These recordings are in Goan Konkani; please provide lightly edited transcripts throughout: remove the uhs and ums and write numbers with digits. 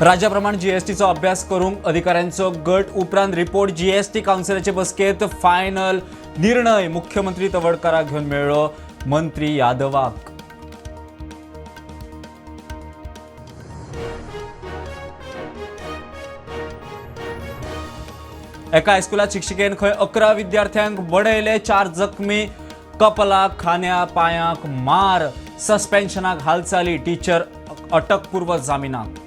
राज्याप्रमाण जीएसटीचो अभ्यास करूंक अधिकाऱ्यांचो गट उपरांत रिपोर्ट जीएसटी कावन्सिलाचे बसकेत फायनल निर्णय मुख्यमंत्री तवडकाराक घेवन मेळ्ळो मंत्री यादवाक. एका हायस्कुलात शिक्षिकेन खंय 11 विद्यार्थ्यांक बडयले, 4 जखमी, कपलाक खांद्या पांयांक मार, सस्पेन्शनाक हालचाली, टिचर अटकपूर्व जामिनाक.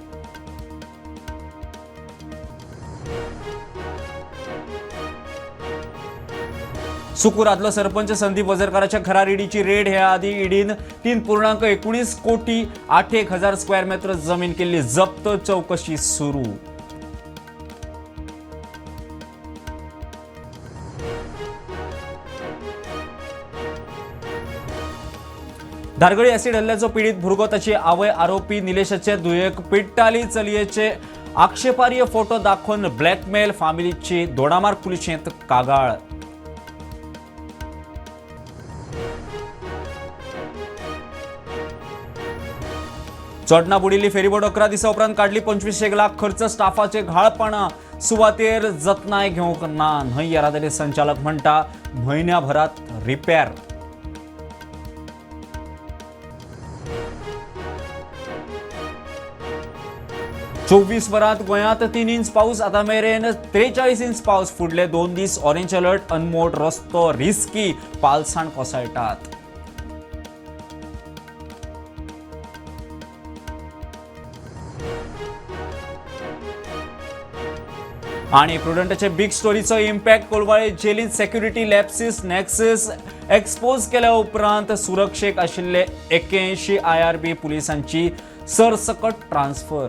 सुकूरातलो सरपंच संदीप वझरकराच्या घरार ईडीची रेड. ह्या आदी ईडीन 3.19 कोटी 8,000 स्क्वेअर मीटर जमीन केल्ली जप्त, चौकशी सुरू. धारगळी ऍसिड हल्ल्याचो पीडित भुरगो ताची आवय आरोपी निलेशाचे दुयेक पिडटाली. चलयेचे आक्षेपार्ह फोटो दाखोवन ब्लॅकमेल, फामिलीची दोडामार्ग पुलिशेंत कागाळ. चोडणा बुडिल्ली फेरीबोट 11 दिसा उपरांत काडली. 25 लाख खर्च, स्टाफाचे घाळपणा, सुवातेर जतनाय घेवंक ना. न्हंय येरादारी संचालक म्हणटा म्हयन्याभरात रिपेर. 24 वरांत गोंयांत 3 इंच पावस, आतां मेरेन 43 इंच पावस. फुडले 2 दीस ऑरेंज अलर्ट, अनमोड रस्तो रिस्की, पालसाण कोसळटात. आणि प्रुडंटाचे बिग स्टोरीचो इम्पॅक्ट कोलवाळे जेलींत सेक्युरिटी लॅप्सीस नॅक्सीस एक्सपोज केल्या उपरांत सुरक्षेक आशिल्ले 81 IRB पुलिसांची सरसकट ट्रान्सफर.